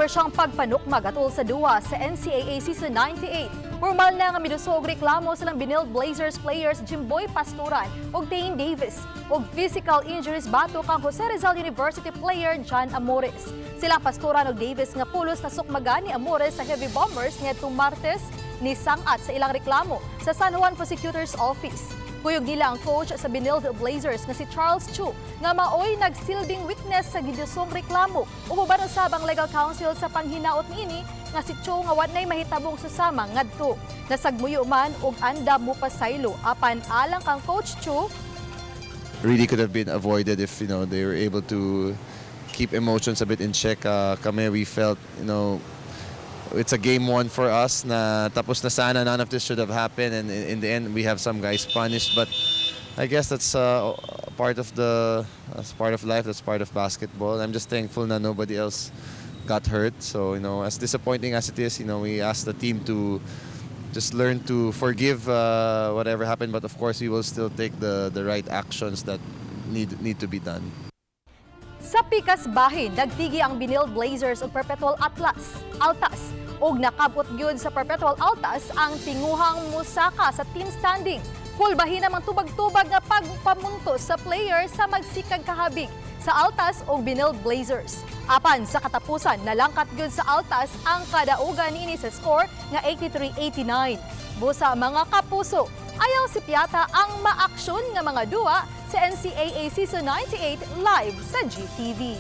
Kontrobersyang pagpanukmag atol sa duwa sa NCAA Season 98. Formal na nga midusog reklamo silang Benilde Blazers players Jimboy Pasturan ug Tane Davis ug physical injuries batok kang Jose Rizal University player John Amores. Silang Pasturan ug Davis nga pulos na sukmagan ni Amores sa Heavy Bombers niadtong Martes ni sangat sa ilang reklamo sa San Juan Prosecutor's Office. Kuyog nila ang coach sa Benilde Blazers nga si Charles Tiu nga maoy nagsilbing witness sa gidusong reklamo. Umuban usab ang legal counsel sa panghinaot niini nga si Tiu nga walay mahitabong susama ngadto. Nasagmuyo man og andam mo pasaylo apan alang kang Coach Tiu, Really could have been avoided if they were able to keep emotions a bit in check. Kami, we felt it's a game one for us na tapos na sana, none of this should have happened, and in the end we have some guys punished, but I guess that's part of life, that's part of basketball. I'm just thankful na nobody else got hurt. So as disappointing as it is, we asked the team to just learn to forgive whatever happened, but of course we will still take the right actions that need to be done. Sa pikas bahin, nagtigi ang Benilde Blazers ug Perpetual Altas ug nakabot gyud sa Perpetual Altas ang tinguhang musaka sa team standing. Kulbahin namang tubag-tubag nga pagpamuntos sa player sa magsikag kahabig sa Altas ug Benilde Blazers. Apan sa katapusan, nalangkat gyud sa Altas ang kadaugan niini sa score nga 83-89. Busa, mga kapuso, ayaw sipyata ang maaksyon nga mga duwa sa NCAA Season 98 live sa GTV.